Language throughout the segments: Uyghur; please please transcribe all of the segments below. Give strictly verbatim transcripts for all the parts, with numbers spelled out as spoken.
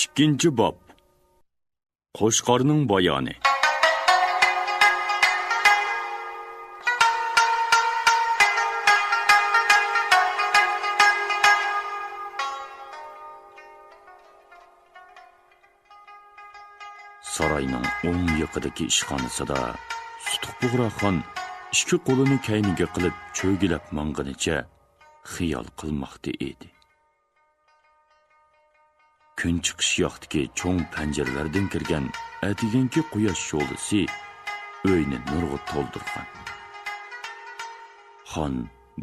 ئىككىنچى باب. قوچقارنىڭ بايانى. ساراينىڭ ئوڭ يېقىدىكى ئىشخانىسىدا سۇتۇق بۇغراخان ئىككى قولىنى كەينىگە قىلىپ چۆگىلەپ ماڭغىنىچە خىيال قىلماقتا ئىدى. كۈن چىقىش ياقتىكى چوڭ پەنجىرىلەردىن كىرگەن ئەتىگەنكى قۇياش شولىسى ئۆينى نۇرغا تولدۇرغان. خان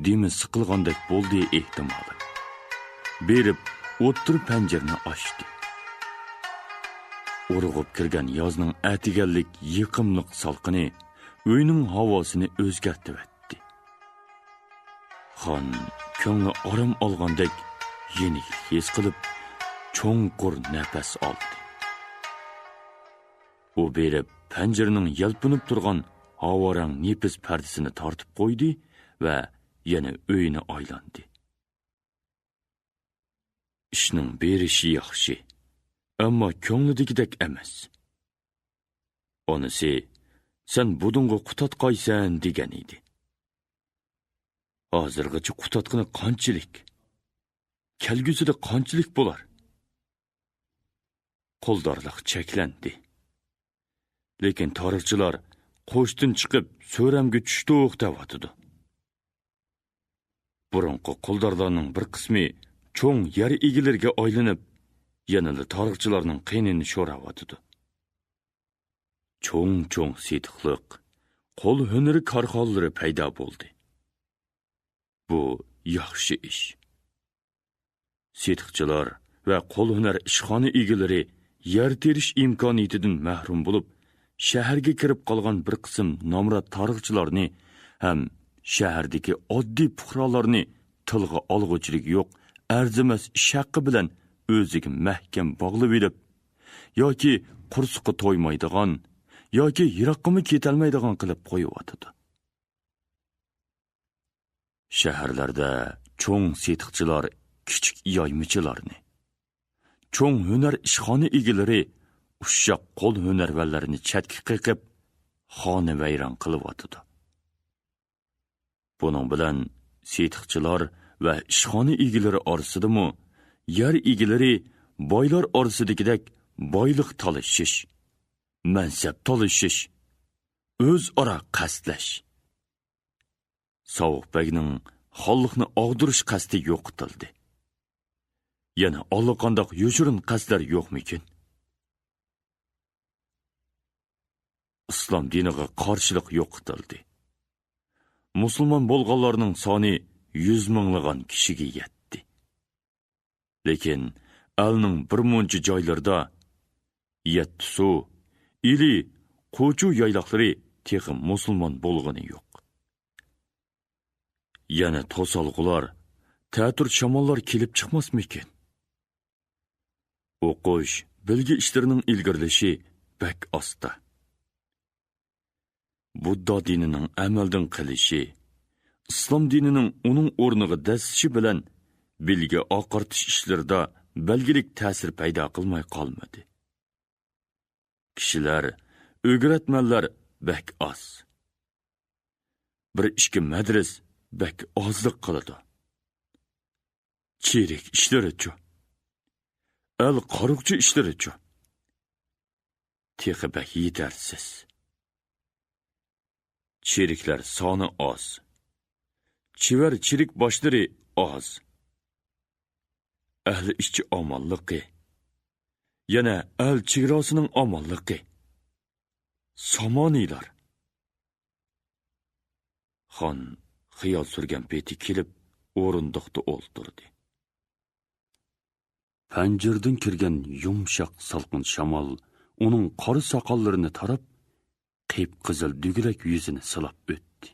دېمى سىقىلغاندەك بولدى ئېھتىمالى. بېرىپ ئوتتۇرا پەنجىرىنى ئاچتى. ئۇرغۇپ كىرگەن يازنىڭ ئەتىگەنلىك يېقىملىق سالقىنى ئۆينىڭ ھاۋاسىنى ئۆزگەرتىۋەتتى. خان كۆڭلى ئارام ئالغاندەك يېنىكلىك ھېس قىلىپ، چوڭقۇر نەپەس ئالدى. ئۇ بېرىپ پەنجىرىنىڭ يەلپۈنۈپ تۇرغان ھاۋارەڭ نېپىز پەردىسىنى تارتىپ قويدى ۋە يەنە ئۆيىنى ئايلاندى. ئىشنىڭ بېرىشى ياخشى، ئەمما كۆڭلىدىكىدەك ئەمەس. ئانىسى، «سەن بۇدۇڭغا قۇتاتقايسەن» دېگەن ئىدى. ھازىرغىچە قۇتاتقىنى قانچىلىك؟ كەلگۈسىدە قانچىلىك بولار؟ قۇلدارلىق چەكلەندى. لېكىن تارىخچىلار قوشتىن چىقىپ سۆرەمگە چۈشتۇق دەۋاتىدۇ. بۇرۇنقى قۇلدارلارنىڭ بىر قىسمى چوڭ يەر ئىگىلىرىگە ئايلىنىپ، يەنىلا تارىخچىلارنىڭ قېنىنى شوراۋاتىدۇ. چوڭ-چوڭ سېتىقلىق، قول ھۈنىرى كارخانىلىرى پەيدا بولدى. بۇ ياخشى ئىش. سېتىقچىلار ۋە قول ھۈنەر ئىشخانا ئىگىلىرى يەر تېرىش ئىمكانىيىتىدىن مەھرۇم بولۇپ، شەھەرگە كىرىپ قالغان بىر قىسىم نامرات تارىخچىلارنى ھەم شەھەردىكى ئاددىي پۇقرالارنى تىلغا ئالغۇچىلىكى يوق ئەرزىمەس ئىش ھەققى بىلەن ئۆزىگە مەھكەم باغلىۋېلىپ، ياكى قورسىقى تويمايدىغان، ياكى يىراققىمۇ كېتەلمەيدىغان قىلىپ قويۇۋاتىدۇ. شەھەرلەردە چوڭ سېتىقچىلار كىچىك يايمىچىلارنى، چوڭ ھۈنەر ئىشخانا ئىگىلىرى ئۇششاق قول ھۈنەرۋەنلەرنى چەتكە قېقىپ، خانىۋەيران قىلىۋاتىدۇ. بۇنىڭ بىلەن سېتىقچىلار ۋە ئىشخانا ئىگىلىرى ئارىسىدىمۇ يەر ئىگىلىرى بايلار ئارىسىدىكىدەك بايلىق تالىشىش، مەنسەپ تالىشىش، ئۆزئارا قەستلەش. ساۋۇق بەگنىڭ خانلىقنى ئاغدۇرۇش قەستى يوقىتىلدى. يەنە ئاللىقانداق يوشۇرۇن قەستلەر يوقمىكىن؟ ئىسلام دىنىغا قارشىلىق يوقىتىلدى. مۇسۇلمان بولغانلارنىڭ سانى يۈز مىڭلىغان كىشىگە يەتتى. لېكىن ئەلنىڭ بىر مۇنچە جايلىرىدا يەتتىسۇ، ئىلى، قوچۇ يايلاقلىرى تېخى مۇسۇلمان بولغىنى يوق. يەنە توسالغۇلار، تەتۈر شاماللار كېلىپ چىقماسمىكىن؟ ئوقۇش، بىلگە ئىشلىرىنىڭ ئىلگىرىلىشى بەك ئاستا. بۇددا دىنىنىڭ ئەمەلدىن قېلىشى، ئىسلام دىنىنىڭ ئۇنىڭ ئورنىغا دەسسىشى بىلەن بىلگە ئاقارتىش ئىشلىرىدا بەلگىلىك تەسىر پەيدا قىلماي قالمىدى. كىشىلەر، ئۆگرەتمەنلەر بەك ئاز. بىر ئىككى مەدرىس بەك ئازلىق قىلىدۇ. چىرىك ئىشلىرىچۇ؟ ئەل قارۇقچى ئىشلىرىچۇ؟ تېخى بەك يېتەرسىز. چىرىكلەر سانى ئاز. چېۋەر چىرىك باشلىرى ئاز. ئەل ئىچى ئامانلىقى، يەنە ئەل چېگراسىنىڭ ئامانلىقى. سامانىيلار. خان خىيال سۈرگەن پېتى كېلىپ، ئورۇندۇقتا ئولتۇردى. پەنجىرىدىن كىرگەن يۇمشاق سالقىن شامال ئۇنىڭ قارا ساقاللىرىنى تاراپ، قىپقىزىل دۈگىلەك يۈزىنى سىلاپ ئۆتتى.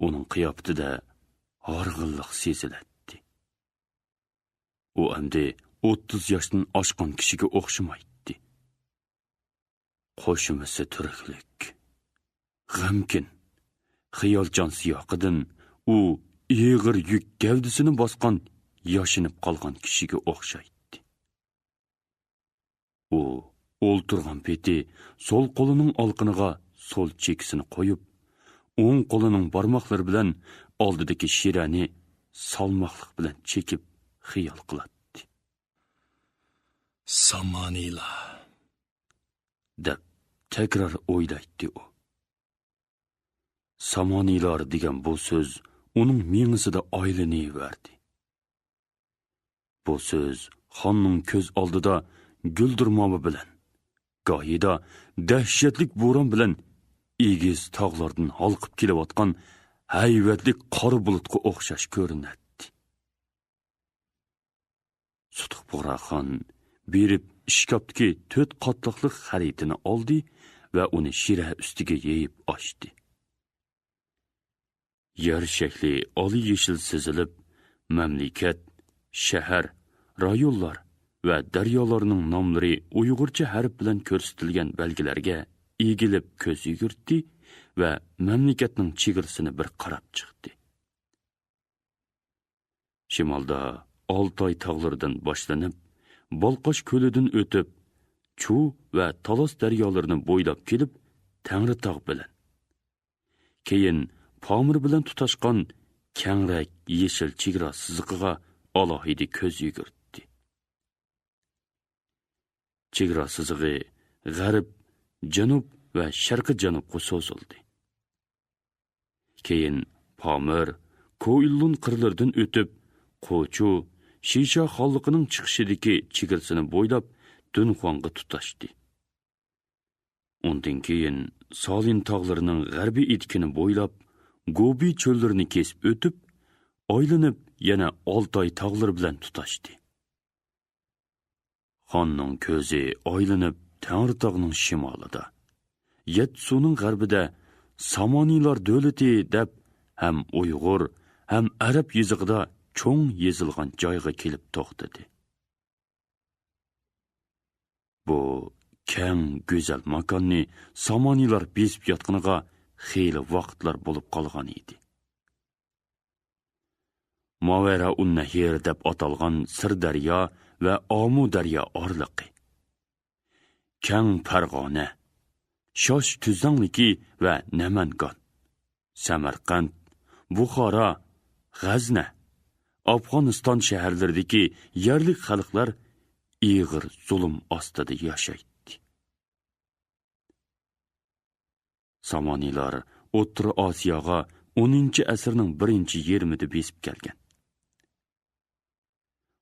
ئۇنىڭ قىياپىتىدە ھارغىنلىق سېزىلەتتى. ئۇ ئەمدى ئوتتۇز ياشتىن ئاشقان كىشىگە ئوخشىمايتتى. قوشۇمىسى تۈرۈكلۈك، غەمكىن، خىيالچان سىياقىدىن ئۇ ئېغىر يۈك گەۋدىسىنى باسقان ياشىنىپ قالغان كىشىگە ئوخشايتتى. ئۇ ئولتۇرغان پېتى سول قولىنىڭ ئالىقىنىغا سول چېكىسىنى قويۇپ، ئوڭ قولىنىڭ بارماقلىرى بىلەن ئالدىدىكى شىرەنى سالماقلىق بىلەن چېكىپ خىيال قىلاتتى. سامانىيلار، دەپ تەكرار ئويلايتتى ئۇ. سامانىيلار دېگەن بۇ سۆز ئۇنىڭ مېڭىسىدە ئايلىنىۋەردى. بۇ سۆز خاننىڭ كۆز ئالدىدا گۈلدۈرماۋى بىلەن، گاھىدا دەھشەتلىك بوران بىلەن ئېگىز تاغلاردىن ھالقىپ كېلىۋاتقان ھەيۋەتلىك قارا بۇلۇتقا ئوخشاش كۆرۈنەتتى. سۇتۇق بۇغراخان بېرىپ ئىشكاپتىكى تۆت قاتلىقلىق خەرىتىنى ئالدى ۋە ئۇنى شىرە ئۈستىگە يېيىپ ئاچتى. يەر شەكلى ئالىي يېشىل سىزىلىپ، مەملىكەت، شەھەر، رايونلار ۋە دەريالارنىڭ ناملىرى ئۇيغۇرچە ھەرپ بىلەن كۆرسىتىلگەن بەلگىلەرگە ئېگىلىپ كۆز يۈگۈرتتى ۋە مەملىكەتنىڭ چېگرىسىنى بىر قاراپ چىقتى. شىمالدا ئالتاي تاغلىرىدىن باشلىنىپ، بالقاش كۆلىدىن ئۆتۈپ، چۇ ۋە تالاس دەريالىرىنى بويلاپ كېلىپ، تەڭرىتاغ بىلەن، كېيىن پامىر بىلەن تۇتاشقان كەڭرەك يېشىل چېگرا سىزىقىغا ئالاھىدە كۆز يۈگۈرتتى. چېگرا سىزىقى غەرب، جەنۇب ۋە شەرقىي جەنۇبقا سوزۇلدى. كېيىن پامىر، كوئىللۇن قىرلىرىدىن ئۆتۈپ، قوچۇ، شىشا خانلىقىنىڭ چىقىشىدىكى چېگرىسىنى بويلاپ، دۇنخۇاڭغا تۇتاشتى. ئۇندىن كېيىن سالىن تاغلىرىنىڭ غەربىي ئېتىكىنى بويلاپ، گوبى چۆللىرىنى كېسىپ ئۆتۈپ، ئايلىنىپ يەنە ئالتاي تاغلىرى بىلەن تۇتاشتى. خاننىڭ كۆزى ئايلىنىپ تەڭرىتاغنىڭ شىمالىدا، يەتتىسۇنىڭ غەربىدە سامانىيلار دۆلىتى دەپ ھەم ئۇيغۇر، ھەم ئەرەب يېزىقىدا چوڭ يېزىلغان جايغا كېلىپ توختىدى. بۇ كەڭ، گۈزەل ماكاننى سامانىيلار بېسىپ ياتقىنىغا خېلى ۋاقىتلار بولۇپ قالغان ئىدى. ماۋەرەئۇننەھر دەپ ئاتالغان سىردەريا ۋە ئامۇدەريا ئارىلىقى، كەڭ پەرغانە، شاش تۈزلەڭلىكى ۋە نەمەنگان، سەمەرقەنت، بۇخارا، غەزنە، ئافغانىستان شەھەرلىرىدىكى يەرلىك خەلقلەر ئېغىر زۇلۇم ئاستىدا ياشايتتى. سامانىيلار ئوتتۇرا ئاسىياغا ئونىنچى ئەسىرنىڭ بىرىنچى يېرىمىدا بېسىپ كەلگەن.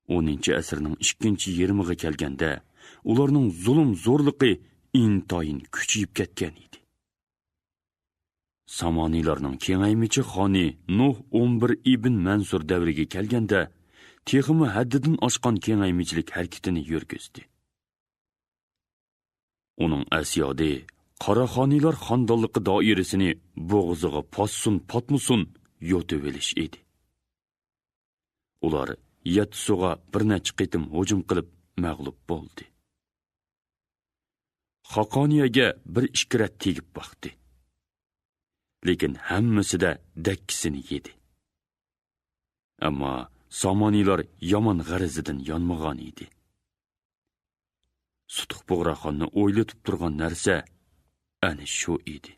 ئونىنچى ئەسىرنىڭ ئىككىنچى يېرىمىغا كەلگەندە، ئۇلارنىڭ زۇلۇم-زورلۇقى ئىنتايىن كۈچىيىپ كەتكەن ئىدى. سامانىيلارنىڭ كېڭەيمىچى خانى نۇھ ئون بىر ئىبن مەنسۇر دەۋرىگە كەلگەندە، تېخىمۇ ھەددىدىن ئاشقان كېڭەيمىچىلىك ھەرىكىتىنى يۈرگۈزدى. ئۇنىڭ ئەسيادى قاراخانىيلار خاندانلىقى دائىرىسىنى بوغۇزىغا پاتسۇن پاتمىسۇن يۇتۇۋېلىش ئىدى. ئۇلار يەتتىسۇغا بىر نەچچە قېتىم ھۇجۇم قىلىپ مەغلۇپ بولدى. خاقانىيەگە بىر ئىككى رەت تېگىپ باقتى. لېكىن ھەممىسىدە دەككىسىنى يېدى. ئەمما سامانىيلار يامان غەرىزىدىن يانمىغان ئىدى. سۇتۇق بۇغراخاننى ئويلىتىپ تۇرغان نەرسە ئەنە شۇ ئىدى.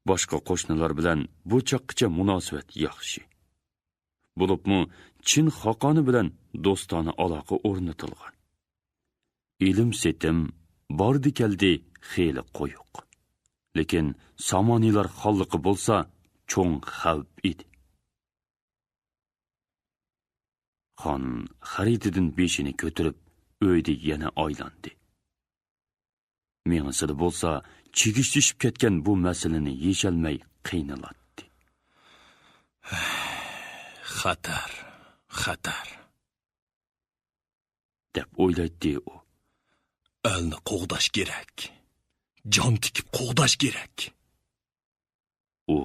باشقا قوشنىلار بىلەن بۇ چاغقىچە مۇناسىۋەت ياخشى. بولۇپمۇ چىن خاقانى بىلەن دوستانە ئالاقە ئورنىتىلغان. ئېلىم-سېتىم، باردى-كەلدى خېلى قويۇق. لېكىن سامانىيلار خانلىقى بولسا چوڭ خەۋپ ئىدى. خان خەرىتىدىن بېشىنى كۆتۈرۈپ، ئۆيدە يەنە ئايلاندى. مېڭىسىدا بولسا چىگىشلىشىپ كەتكەن بۇ مەسىلىنى يېشەلمەي قىينىلاتتى. خەتەر، خەتەر، دەپ ئويلايتتى ئۇ. ئەلنى قوغداش كېرەك. جان تىكىپ قوغداش كېرەك. ئۇ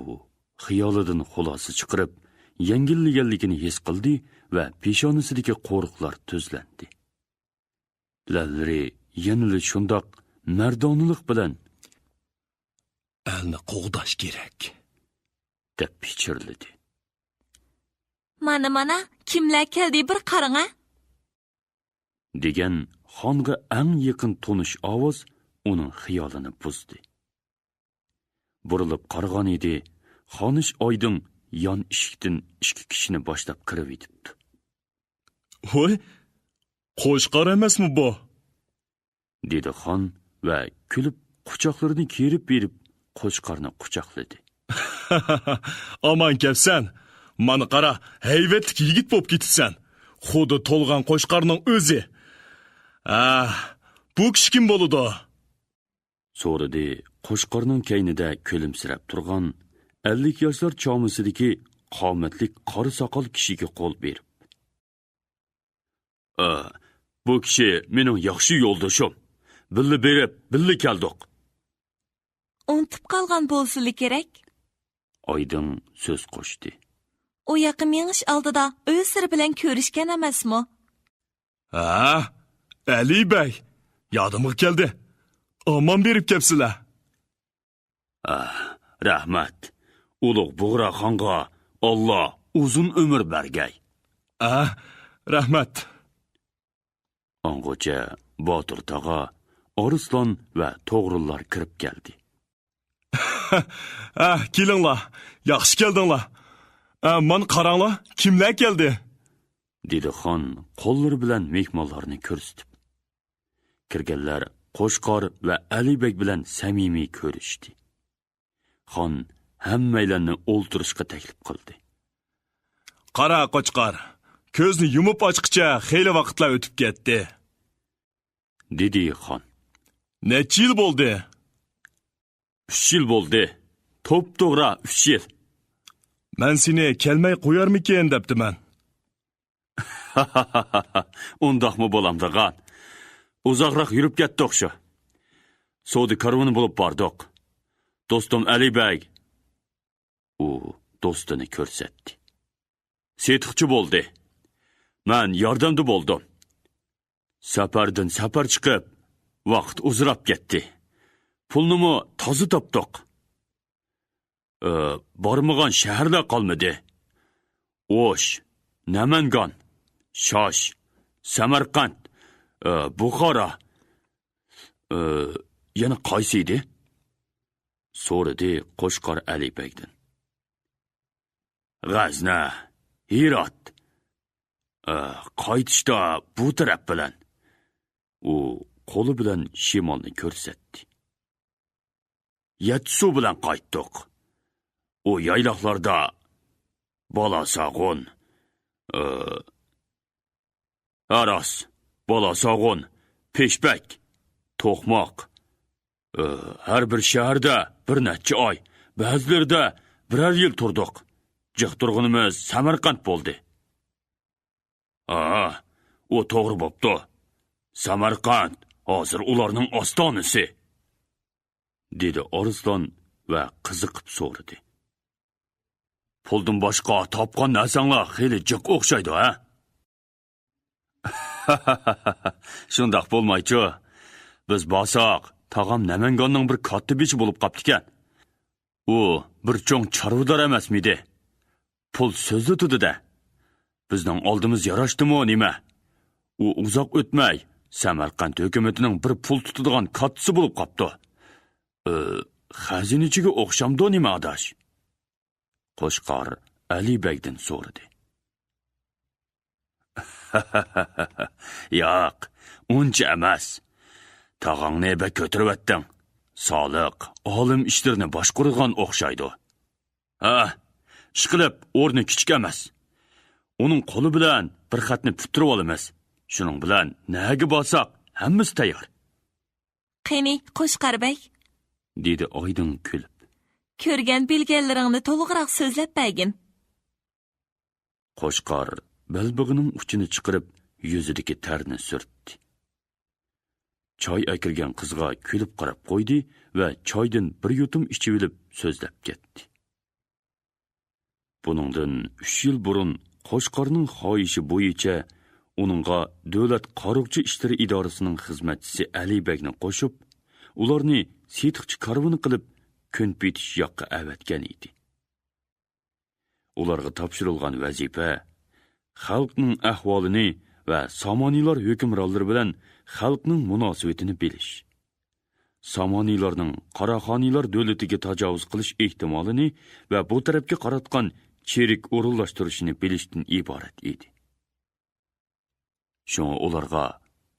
خىيالىدىن خۇلاسە چىقىرىپ، يەڭگىللىگەنلىكىنى ھېس قىلدى ۋە پېشانىسىدىكى قورۇقلار تۈزلەندى. لەۋلىرى يەنىلا شۇنداق مەردانىلىق بىلەن، «ئەلنى قوغداش كېرەك.» دەپ پىچىرلىدى. «مانا، مانا، كىملەر كەلدى، بىر قاراڭا!» دېگەن خانغا ئەڭ يېقىن تونۇش ئاۋاز ئۇنىڭ خىيالىنى بۇزدى. بۇرۇلۇپ قارىغان ئىدى، خانىش ئايدىڭ يان ئىشىكتىن ئىككى كىشىنى باشلاپ كىرىۋېتىپتۇ. «ھوي، قوچقار ئەمەسمۇ بۇ؟» دېدى خان ۋە كۈلۈپ قۇچاقلىرىنى كېرىپ بېرىپ قوچقارنى قۇچاقلىدى. «ئامان كەپسەن. مانا قارا، ھەيۋەتلىك يىگىت بولۇپ كېتىپسەن. خۇددى تولغان قوچقارنىڭ ئۆزى. ئا، بۇ كىشى كىم بولىدۇ؟» سورىدى قوچقارنىڭ كەينىدە كۈلۈمسىرەپ تۇرغان ئەللىك ياشلار چامىسىدىكى قامەتلىك قارا ساقال كىشىگە قول بېرىپ. «ئا، بۇ كىشى مېنىڭ ياخشى يولدىشىم. بىللە بېرىپ، بىللە كەلدۇق.» «ئۇنتۇپ قالغان بولسىلا كېرەك.» ئايدىڭ سۆز قوشتى. «ئۇ ياققا مېڭىش ئالدىدا ئۆزلىرى بىلەن كۆرۈشكەن ئەمەسمۇ؟» «ھە، ئەلى بەگ، يادىمغا كەلدى. ئامان بېرىپ كەپسىلە.» «ئا، رەھمەت. ئۇلۇغ بۇغراخانغا ئاللا ئۇزۇن ئۆمۈر بەرگەي.» «ئا، رەھمەت.» ئاڭغىچە باتۇر تاغا، ئارسلان ۋە توغرۇللار كىرىپ كەلدى. «ئە، كېلىڭلار، ياخشى كەلدىڭلار. ئە، مانا قاراڭلار، كىملەر كەلدى؟» دېدى خان قوللىرى بىلەن مېھمانلارنى كۆرسىتىپ. كىرگەنلەر قوچقار ۋە ئەلى بەگ بىلەن سەمىمىي كۆرۈشتى. خان ھەممەيلەننى ئولتۇرۇشقا تەكلىپ قىلدى. «قارا قوچقار، كۆزنى يۇمۇپ ئاچقىچە خېلى ۋاقىتلار ئۆتۈپ كەتتى.» دېدى خان. «نەچچە يىل بولدى؟» «ئۈچ يىل بولدى. توپتوغرا ئۈچ يىل.» «مەن سېنى كەلمەي قويارمىكىن دەپتىمەن.» «ئۇنداقمۇ بولامدىغان؟ ئۇزاقراق يۈرۈپ كەتتۇق شۇ. سودا كارۋىنى بولۇپ باردۇق. دوستۇم ئەلى بەگ.» ئۇ دوستىنى كۆرسەتتى. «سېتىقچى بولدى. مەن ياردەمدە بولدۇم. سەپەردىن سەپەر چىقىپ، ۋاقىت ئۇزىراپ كەتتى. پۇلنىمۇ تازا تاپتۇق. ئى، بارمىغان شەھەرلەر قالمىدى. ئوش، نەمەنگان، شاش، سەمەرقەنت، ئى، بۇخارا، ئى، يەنە قايسى ئىدى؟» سورىدى قوچقار ئەلى بەگدىن. «غەزنە، ھىرات، ئى، قايتىشتا بۇ تەرەپ بىلەن.» ئۇ قولى بىلەن شىمالنى كۆرسەتتى. «يەتتىسۇ بىلەن قايتتۇق. ئۇ يايلاقلاردا بالاساغۇن، ئى، ھاراس، بالاساغۇن، پېشپەك، توقماق، ئى، ھەر بىر شەھەردە بىر نەچچە ئاي، بەزىلىرىدە بىرەر يىل تۇردۇق. جىق تۇرغىنىمىز سەمەرقەنت بولدى.» «ھا، ئۇ توغرا بوپتۇ. سەمەرقەنت ھازىر ئۇلارنىڭ ئاستانىسى.» دېدى ئارسلان ۋە قىزىقىپ سورىدى. «پۇلدىن باشقا تاپقان نەرسەڭلار خېلى جىق ئوخشايدۇ، ھە؟» «شۇنداق بولمايچۇ. بىز بارساق، تاغام نەمەنگاننىڭ بىر كاتتا بېشى بولۇپ قاپتىكەن. ئۇ بىر چوڭ چارۋىدار ئەمەسمىدى؟ پۇل سۆزلىتىدۇ-دە. بىزنىڭ ئالدىمىز ياراشتىمۇ نېمە؟ ئۇ ئۇزاق ئۆتمەي، سەمەرقەنت ھۆكۈمىتىنىڭ بىر پۇل تۇتىدىغان كاتتىسى بولۇپ قاپتۇ. ئى، خەزىنىچىگە ئوخشامدۇ نېمە، ئاداش؟» قوچقار ئەلى بەگدىن سورىدى. «ياق، ئۇنچە ئەمەس. تاغاڭنى بەك كۆتۈرۈۋەتتىڭ. سالىق، ئالىم ئىشلىرىنى باشقۇرىدىغان ئوخشايدۇ. ھە، ئىشقىلىپ ئورنى كىچىك ئەمەس. ئۇنىڭ قولى بىلەن بىر خەتنى پۈتتۈرۈۋالىمىز. شۇنىڭ بىلەن نەگە بارساق، ھەممىسى تەييار.» «قېنى، قوچقار بەگ؟» دېدى ئايدىڭ كۈلۈپ. «كۆرگەن بىلگەنلىرىڭنى تولۇقراق سۆزلەپ بەرگىن.» قوچقار بەلبېغىنىڭ ئۇچىنى چىقىرىپ، يۈزىدىكى تەرنى سۈرتتى. چاي ئەكىرگەن قىزغا كۈلۈپ قاراپ قويدى ۋە چايدىن بىر يۇتۇم ئىچىۋېلىپ سۆزلەپ كەتتى. بۇنىڭدىن ئۈچ يىل بۇرۇن قوچقارنىڭ خاھىشى بويىچە ئۇنىڭغا دۆلەت قارۇقچى ئىشلىرى ئىدارىسىنىڭ خىزمەتچىسى ئەلى بەگنى قوشۇپ، ئۇلارنى سېتىقچى كارۋىنى قىلىپ كۈنپېتىش ياققا ئەۋەتكەن ئىدى. ئۇلارغا تاپشۇرۇلغان ۋەزىپە خەلقنىڭ ئەھۋالىنى ۋە سامانىيلار ھۆكۈمرانلىرى بىلەن خەلقنىڭ مۇناسىۋىتىنى بىلىش، سامانىيلارنىڭ قاراخانىيلار دۆلىتىگە تاجاۋۇز قىلىش ئېھتىمالىنى ۋە بۇ تەرەپكە قاراتقان چىرىك ئورۇنلاشتۇرۇشىنى بىلىشتىن ئىبارەت ئىدى. شۇڭا ئۇلارغا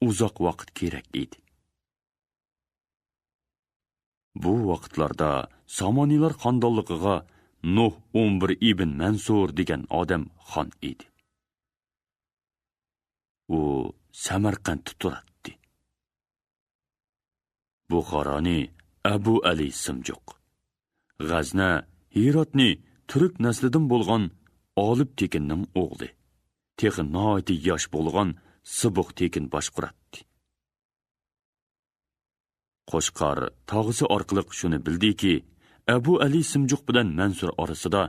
ئۇزاق ۋاقىت كېرەك ئىدى. بۇ ۋاقىتلاردا سامانىيلار خاندانلىقىغا نۇھ ئون بىر ئىبن مەنسۇر دېگەن ئادەم خان ئىدى. ئۇ سەمەرقەنتتە تۇراتتى. بۇخارانى ئەبۇ ئەلى سىمجۇق، غەزنە، ھىراتنى تۈرك نەسلىدىن بولغان ئالىپ تېكىننىڭ ئوغلى، تېخى ناھايىتى ياش بولغان سىبۇق تېكىن باشقۇراتتى. قوچقار تاغىسى ئارقىلىق شۇنى بىلدىكى، ئەبۇ ئەلى سىمجۇق بىلەن مەنسۇر ئارىسىدا،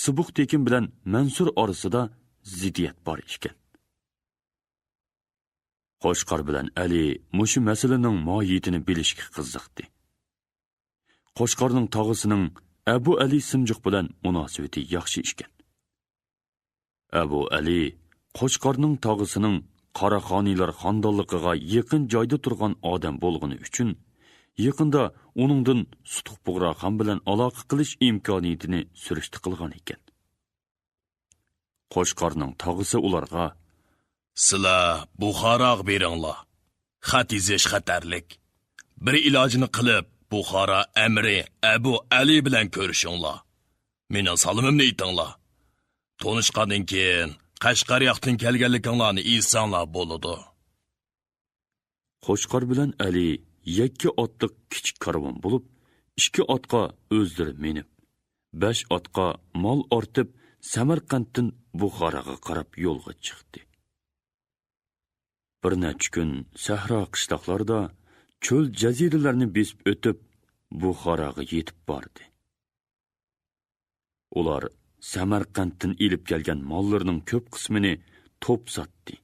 سىبۇق تېكىن بىلەن مەنسۇر ئارىسىدا زىددىيەت بار ئىكەن. قوچقار بىلەن ئەلى مۇشۇ مەسىلىنىڭ ماھىيىتىنى بىلىشكە قىزىقتى. قوچقارنىڭ تاغىسىنىڭ ئەبۇ ئەلى سىمجۇق بىلەن مۇناسىۋىتى ياخشى ئىكەن. ئەبۇ ئەلى قوچقارنىڭ تاغىسىنىڭ قاراخانىيلار خاندانلىقىغا يېقىن جايدا تۇرغان ئادەم بولغىنى ئۈچۈن، يېقىندا ئۇنىڭدىن سۇتۇق بۇغراخان بىلەن ئالاقە قىلىش ئىمكانىيىتىنى سۈرۈشتە قىلغان ئىكەن. قوچقارنىڭ تاغىسى ئۇلارغا، سىلەر بۇخاراغا بېرىڭلار. خەت يېزىش خەتەرلىك. بىر ئىلاجىنى قىلىپ، بۇخارا ئەمىرى ئەبۇ ئەلى بىلەن كۆرۈشۈڭلار. مېنىڭ سالىمىمنى ئېيتىڭلار. تونۇشقاندىن كېيىن، قەشقەر ياقتىن كەلگەنلىكىڭلارنى ئېيتساڭلار بولىدۇ. قوچقار بىلەن ئەلى يەككە ئاتلىق كىچىك كارۋان بولۇپ، ئىككى ئاتقا ئۆزلىرى مىنىپ، بەش ئاتقا مال ئارتىپ، سەمەرقەنتتىن بۇخاراغا قاراپ يولغا چىقتى. بىر نەچچە كۈن سەھرا قىشلاقلاردا، چۆل جەزىرىلەرنى بېسىپ ئۆتۈپ، بۇخاراغا يېتىپ باردى. ئۇلار سەمەرقەنتتىن ئېلىپ كەلگەن ماللىرىنىڭ كۆپ قىسمىنى توپ ساتتى.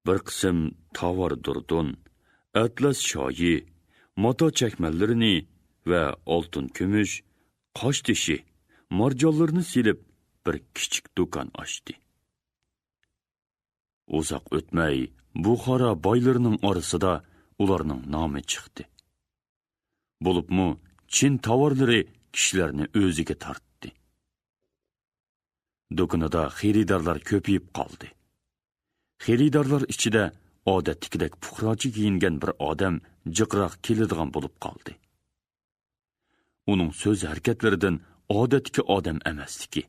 بىر قىسىم تاۋار دۇردۇن، ئەتلەس شايى، ماتا چەكمەنلىرىنى ۋە ئالتۇن كۈمۈش، قاش تېشى، مارجانلىرىنى سېلىپ، بىر كىچىك دۇكان ئاچتى. ئۇزاق ئۆتمەي، بۇخارا بايلىرىنىڭ ئارىسىدا ئۇلارنىڭ نامى چىقتى. بولۇپمۇ چىن تاۋارلىرى كىشىلەرنى ئۆزىگە تارتتى. دۇكىنىدا خېرىدارلار كۆپىيىپ قالدى. خېرىدارلار ئىچىدە ئادەتتىكىدەك پۇقراچە كىيىنگەن بىر ئادەم جىقراق كېلىدىغان بولۇپ قالدى. ئۇنىڭ سۆز ھەرىكەتلىرىدىن ئادەتتىكى ئادەم ئەمەسلىكى،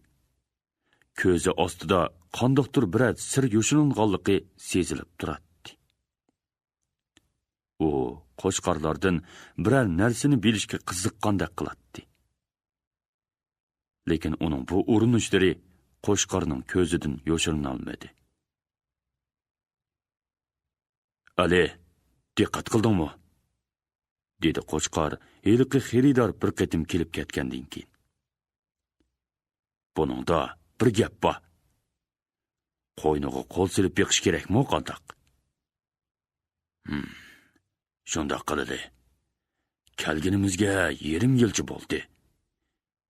كۆزى ئاستىدا قانداقتۇر بىرەر سىر يوشۇرۇنغانلىقى سېزىلىپ تۇراتتى. ئۇ قوچقارلاردىن بىرەر نەرسىنى بىلىشكە قىزىققاندەك قىلاتتى. لېكىن ئۇنىڭ بۇ ئۇرۇنۇشلىرى قوچقارنىڭ كۆزىدىن يوشۇرۇنالمىدى. ئەلى، دىققەت قىلدىڭمۇ؟ دېدى قوچقار ھېلىقى خېرىدار بىر قېتىم كېلىپ كەتكەندىن كېيىن. بۇنىڭدا بىر گەپ بار. قوينىغا قول سېلىپ بېقىش كېرەكمۇ قانداق؟ ھىم، شۇنداق قىلىلى. كەلگىنىمىزگە يېرىم يىلچە بولدى.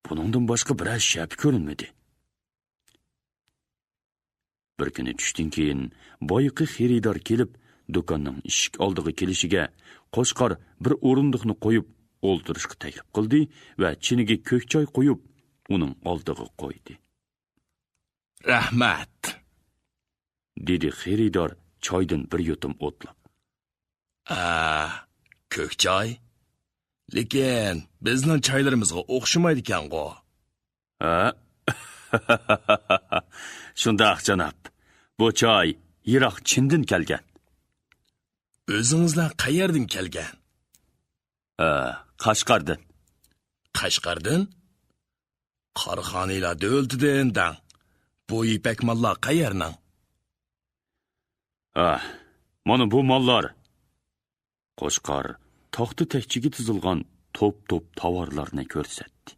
بۇنىڭدىن باشقا بىرەر شەپە كۆرۈنمىدى. بىر كۈنى چۈشتىن كېيىن بايىقى خېرىدار كېلىپ، دۇكاننىڭ ئىشىك ئالدىغا كېلىشىگە قوچقار بىر ئورۇندۇقنى قويۇپ ئولتۇرۇشقا تەكلىپ قىلدى ۋە چىنىگە كۆك چاي قۇيۇپ، ئۇنىڭ ئالدىغا قويدى. رەھمەت، دېدى خېرىدار چايدىن بىر يۇتۇم ئوتلاپ. ئە، كۆك چاي؟ لېكىن بىزنىڭ چايلىرىمىزغا ئوخشىمايدىكەنغۇ. ھە؟ شۇنداق، جاناب. بۇ چاي يىراق چىندىن كەلگەن. ئۆزىڭىزلەر قەيەردىن كەلگەن؟ ھە، قەشقەردىن. قەشقەردىن؟ قاراخانىيلار دۆلىتىدىن دەڭ. بۇ يىپەك ماللار قەيەرنىڭ؟ ھە، مانا بۇ ماللار. قوچقار تاختا تەكچىگە تىزىلغان توپ-توپ تاۋارلارنى كۆرسەتتى.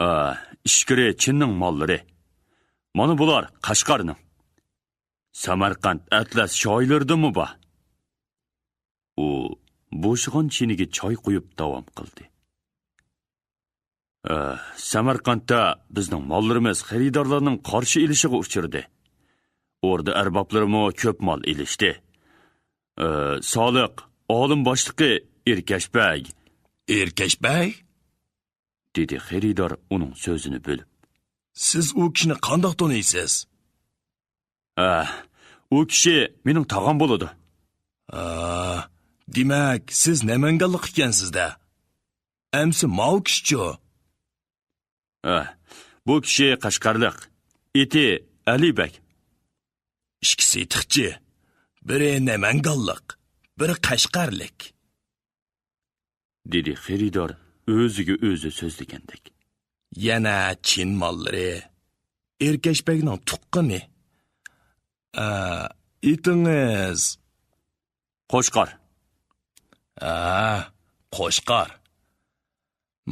ھە، ئىچكىرى چىننىڭ ماللىرى. مانا بۇلار قەشقەرنىڭ. سەمەرقەنت ئەتلەس شايلىرىدىنمۇ بار. ئۇ بوشىغان چىنىگە چاي قۇيۇپ داۋام قىلدى. ئە، سەمەرقەنتتە بىزنىڭ ماللىرىمىز خېرىدارلارنىڭ قارشى ئېلىشىغا ئۇچرىدى. ئوردا ئەربابلىرىمۇ كۆپ مال ئېلىشتى. ئى، سالىق، ئالىم باشلىقى ئېركەش بەگ. ئېركەش بەگ؟ دېدى خېرىدار ئۇنىڭ سۆزىنى بۆلۈپ. سىز ئۇ كىشىنى قانداق تونۇيسىز؟ ھە، ئۇ كىشى مېنىڭ تاغام بولىدۇ. ھە، دېمەك، سىز نەمەنگانلىق ئىكەنسىز-دە. ئەمسە ماۋۇ كىشىچۇ؟ ھە، بۇ كىشى قەشقەرلىق. ئېتى ئەلى بەگ. ئىككىسى ئېتىقچى. بىرى نەمەنگانلىق، بىرى قەشقەرلىك. دېدى خېرىدار ئۆزىگە ئۆزى سۆزلىگەندەك. يەنە چىن ماللىرى. ئېركەش بەگنىڭ تۇغقىنى. ئە، ئېتىڭىز؟ قوچقار. ئە، قوچقار.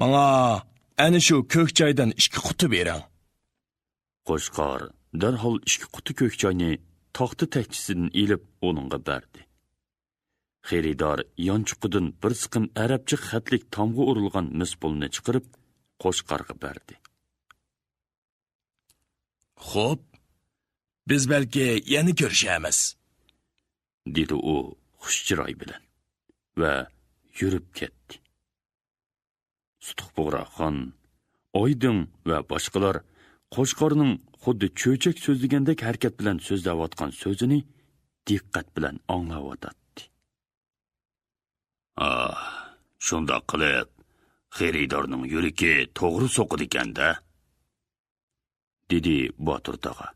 ماڭا ئەنە شۇ كۆك چايدىن ئىككى قۇتا بېرىڭ. قوچقار دەرھال ئىككى قۇتا كۆك چاينى تاختا تەكچىسىدىن ئېلىپ ئۇنىڭغا بەردى. خېرىدار يانچۇقىدىن بىر سىقىم ئەرەبچە خەتلىك تامغا ئۇرۇلغان مىس پۇلنى چىقىرىپ، قوچقارغا بەردى. خوپ، بىز بەلكى يەنە كۆرۈشەرمىز، دېدى ئۇ خۇش چىراي بىلەن ۋە يۈرۈپ كەتتى. سۇتۇق بۇغراخان، ئايدىڭ ۋە باشقىلار قوچقارنىڭ خۇددى چۆچەك سۆزلىگەندەك ھەرىكەت بىلەن سۆزلەۋاتقان سۆزىنى دىققەت بىلەن ئاڭلاۋاتاتتى. ئاھ، شۇنداق قىلىپ، خېرىدارنىڭ يۈرىكى توغرا سوقىدىكەن-دە، دېدى باتۇر تاغا.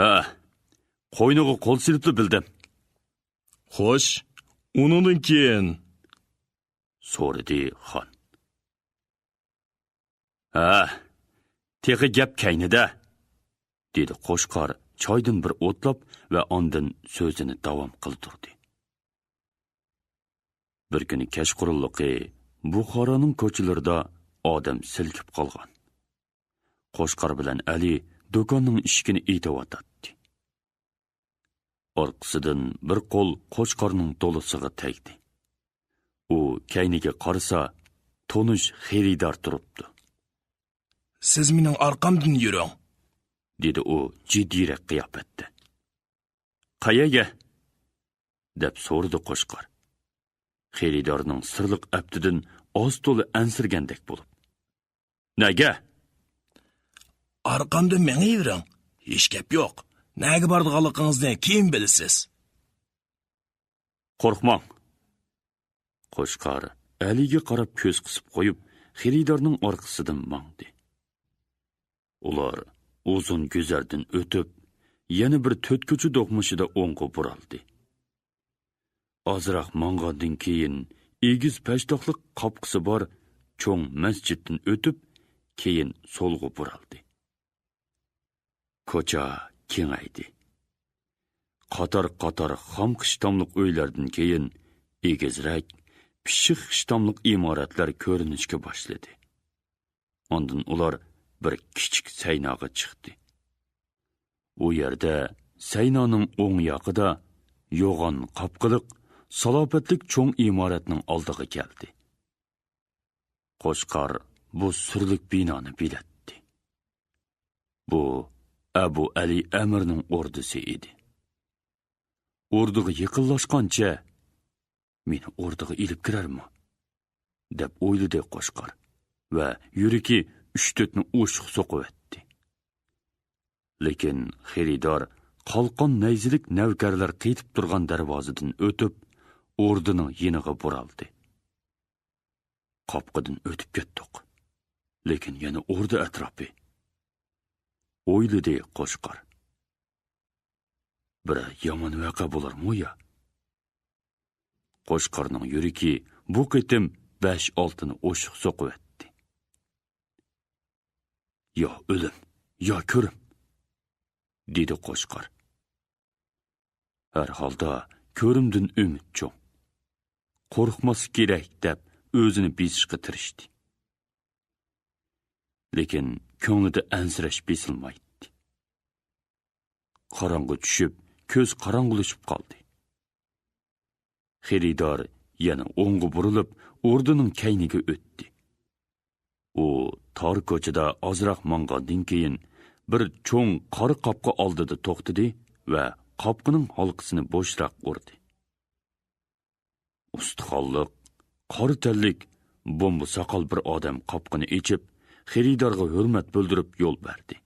ھە، قوينىغا قول سېلىپلا بىلدىم. خوش، ئۇنىڭدىن كېيىن؟ سورىدى خان. ھە، تېخى گەپ كەينىدە، دېدى قوچقار چايدىن بىر ئوتلاپ ۋە ئاندىن سۆزىنى داۋام قىلدۇردى. بىر كۈنى كەچقۇرۇنلۇقى بۇخارانىڭ كوچىلىرىدا ئادەم سىلكىپ قالغان. قوچقار بىلەن ئەلى دۇكاننىڭ ئىشىكىنى ئېتىۋاتاتتى. ئارقىسىدىن بىر قول قوچقارنىڭ دولىسىغا تەگدى. ئۇ كەينىگە قارىسا، تونۇش خېرىدار تۇرۇپتۇ. سىز مېنىڭ ئارقامدىن يۈرۈڭ، دېدى ئۇ جىددىيرەك قىياپەتتە. قەيەرگە؟ دەپ سورىدى قوچقار، خېرىدارنىڭ سىرلىق ئەپتىدىن ئاز-تولا ئەنسىرىگەندەك بولۇپ. نەگە؟ ئارقامدىن مېڭىۋېرىڭ. ھېچ گەپ يوق. نەگە بارىدىغانلىقىڭىزنى كېيىن بىلىسىز. قورقماڭ. قوچقار ئەلىگە قاراپ كۆز قىسىپ قويۇپ، خېرىدارنىڭ ئارقىسىدىن ماڭدى. ئۇلار ئۇزۇن گۈزەردىن ئۆتۈپ، يەنە بىر تۆت كوچا دوقمۇشىدا ئوڭغا بۇرالدى. ئازراق ماڭغاندىن كېيىن، ئېگىز پەشتاقلىق قاپقىسى بار چوڭ مەسچىتتىن ئۆتۈپ، كېيىن سولغا بۇرالدى. كوچا كېڭەيدى. قاتار-قاتار خام خىشتاملىق ئۆيلەردىن كېيىن، ئېگىزرەك، پىششىق خىشتاملىق ئىمارەتلەر كۆرۈنۈشكە باشلىدى. ئاندىن ئۇلار بىر كىچىك سەيناغا چىقتى. ئۇ يەردە سەينانىڭ ئوڭ ياقىدا يوغان قاپقىلىق، سالاپەتلىك چوڭ ئىمارەتنىڭ ئالدىغا كەلدى. قوچقار بۇ سۈرلۈك بىنانى بىلەتتى. بۇ ئەبۇ ئەلى ئەمىرنىڭ ئوردىسى ئىدى. ئوردىغا يېقىنلاشقانچە، مېنى ئوردىغا ئېلىپ كىرەرمۇ؟ دەپ ئويلىدى قوچقار ۋە يۈرىكى ئۈچ-تۆتنى ئوشۇق سوقۇۋەتتى. لېكىن خېرىدار قالقان نەيزىلىك نەۋكەرلەر قېتىپ تۇرغان دەرۋازىدىن ئۆتۈپ، ئوردىنىڭ يېنىغا بۇرالدى. قاپقىدىن ئۆتۈپ كەتتۇق. لېكىن يەنە ئوردا ئەتراپى. ئويلىدى قوچقار. بىرەر يامان ۋەقە بولارمۇ يا؟ قوچقارنىڭ يۈرىكى بۇ قېتىم بەش-ئالتىنى ئوشۇق سوقۇۋەتتى. يا ئۆلۈم، يا كۆرۈم، دېدى قوچقار. ھەر ھالدا كۆرۈمدىن ئۈمىد چوڭ. قورقماسلىق كېرەك دەپ ئۆزىنى بېسىشقا تىرىشتى. لېكىن كۆڭلىدە ئەنسىرەش بېسىلمايتتى. قاراڭغۇ چۈشۈپ، كۆز قاراڭغۇلىشىپ قالدى. خېرىدار يەنە ئوڭغا بۇرۇلۇپ، ئوردىنىڭ كەينىگە ئۆتتى. ئۇ تار كوچىدا ئازراق ماڭغاندىن كېيىن، بىر چوڭ قارا قاپقا ئالدىدا توختىدى ۋە قاپقىنىڭ ھالقىسىنى بوشراق ئۇردى. ئۇستىخانلىق، قارا تەنلىك، بومبا ساقال بىر ئادەم قاپقىنى ئېچىپ، خېرىدارغا ھۆرمەت بىلدۈرۈپ يول بەردى.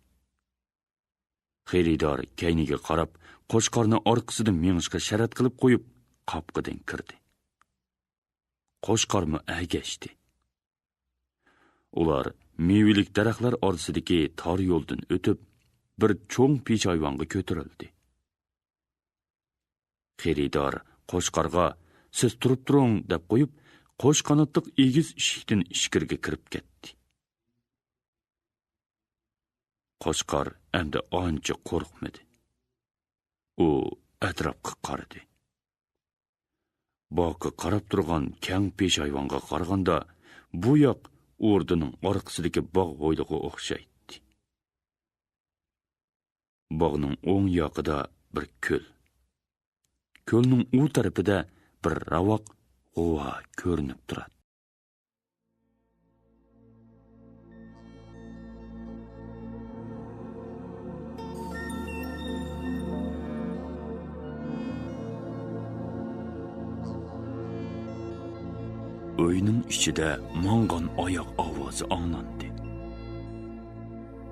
خېرىدار كەينىگە قاراپ، قوچقارنى ئارقىسىدىن مېڭىشقا شەرەت قىلىپ قويۇپ، قاپقىدىن كىردى. قوچقارمۇ ئەگەشتى. ئۇلار مېۋىلىك دەرەخلەر ئارىسىدىكى تار يولدىن ئۆتۈپ، بىر چوڭ پېشايۋانغا كۆتۈرۈلدى. خېرىدار قوچقارغا «سىز تۇرۇپ تۇرۇڭ» دەپ قويۇپ، قوش قاناتلىق ئېگىز ئىشىكتىن ئىچكىرىگە كىرىپ كەتتى. قوچقار ئەمدى ئانچە قورقمىدى. ئۇ ئەتراپقا قارىدى. باغقا قاراپ تۇرغان كەڭ پېشايۋانغا قارىغاندا، بۇ ياق ئوردىنىڭ ئارقىسىدىكى باغ ھويلىغا ئوخشايتتى. باغنىڭ ئوڭ ياقىدا بىر كۆل. كۆلنىڭ ئۇ تەرىپىدە بىر راۋاق غۇۋا كۆرۈنۈپ تۇراتتى. ئۆينىڭ ئىچىدە ماڭغان ئاياغ ئاۋازى ئاڭلاندى.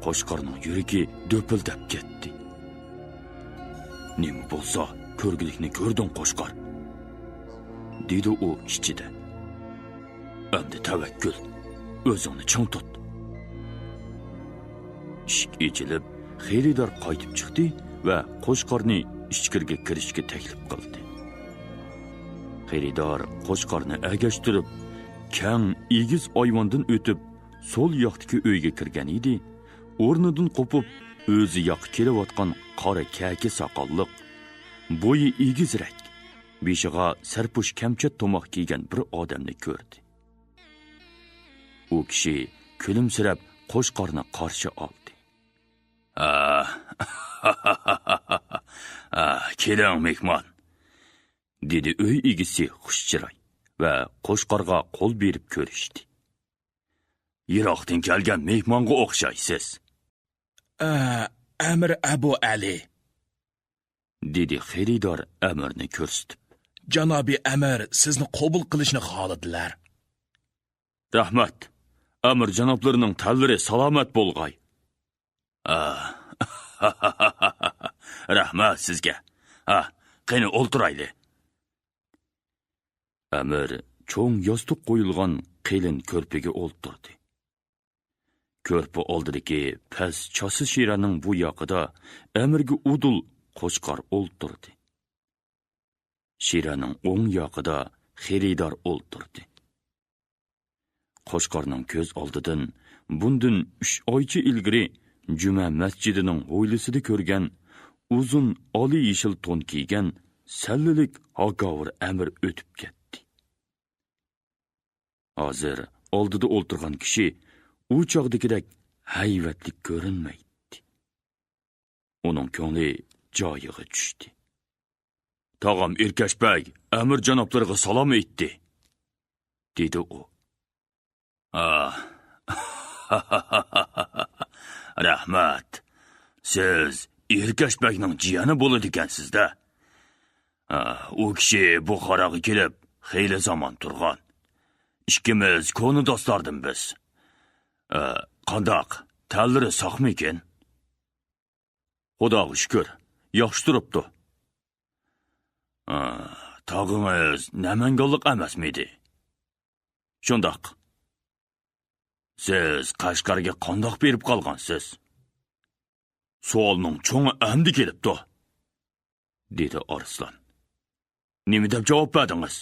قوچقارنىڭ يۈرىكى دۈپۈلدەپ كەتتى. «نېمە بولسا، كۆرگۈلۈكنى كۆردۈڭ، قوچقار!» دېدى ئۇ ئىچىدە. «ئەمدى تەۋەككۈل، ئۆزۈڭنى چىڭ تۇت.» ئىشىك ئېچىلىپ، خېرىدار قايتىپ چىقتى ۋە قوچقارنى ئىچكىرىگە كىرىشكە تەكلىپ قىلدى. خېرىدار قوچقارنى ئەگەشتۈرۈپ، كەڭ ئېگىز ئايۋاندىن ئۆتۈپ، سول ياقتىكى ئۆيگە كىرگەن ئىدى، ئورنىدىن قوپۇپ، ئۆزى ياققا كېلىۋاتقان قارا كەكە ساقاللىق، بويى ئېگىزرەك، بېشىغا سەرپۇش كەمچەت تۇماق كىيگەن بىر ئادەمنى كۆردى. ئۇ كىشى كۈلۈمسىرەپ قوچقارنى قارشى ئالدى. «ئا، ئا، كېلىڭ، مېھمان!» دېدى ئۆي ئىگىسى خۇش چىراي ۋە قوچقارغا قول بېرىپ كۆرۈشتى. «يىراقتىن كەلگەن مېھمانغا ئوخشايسىز.» «ئە، ئەمىر ئەبۇ ئەلى.» دېدى خېرىدار ئەمىرنى كۆرسىتىپ. «جانابىي ئەمىر سىزنى قوبۇل قىلىشنى خالىدىلەر.» «رەھمەت. ئەمىر جانابلىرىنىڭ تەنلىرى سالامەت بولغاي.» «ئا، رەھمەت سىزگە. ھا، قېنى ئولتۇرايلى.» ئەمىر چوڭ ياستۇق قويۇلغان قېلىن كۆرپىگە ئولتۇردى. كۆرپە ئالدىدىكى پەس چاسا شىرەنىڭ بۇ ياقىدا ئەمىرگە ئۇدۇل قوچقار ئولتۇردى. شىرەنىڭ ئوڭ ياقىدا خېرىدار ئولتۇردى. قوچقارنىڭ كۆز ئالدىدىن بۇندىن ئۈچ ئايچە ئىلگىرى جۈمە مەسچىتىنىڭ ھويلىسىدا كۆرگەن ئۇزۇن ئالىي يېشىل تون كىيگەن سەللىلىك ھاكاۋۇر ئەمىر ئۆتۈپ كەتتى. ھازىر ئالدىدا ئولتۇرغان كىشى ئۇ چاغدىكىدەك ھەيۋەتلىك كۆرۈنمەيتتى. ئۇنىڭ كۆڭلى جايىغا چۈشتى. «تاغام ئېركەش بەگ ئەمىر جانابلىرىغا سالام ئېيتتى.» دېدى ئۇ. «ئا، رەھمەت. سىز ئېركەش بەگنىڭ جىيەنى بولىدىكەنسىز-دە. ئا، ئۇ كىشى بۇخاراغا كېلىپ خېلى زامان تۇرغان. ئىككىمىز كونا دوستلاردىن بىز. ئا، قانداق، تەنلىرى ساقمىكىن؟» «خۇداغا شۈكۈر، ياخشى تۇرۇپتۇ.» «ئا، تاغىڭىز نەمەنگانلىق ئەمەسمىدى؟» «شۇنداق.» «سىز قەشقەرگە قانداق بېرىپ قالغانسىز؟ سوئالنىڭ چوڭى ئەمدى كېلىپتۇ.» دېدى ئارسلان. «نېمە دەپ جاۋاب بەردىڭىز؟»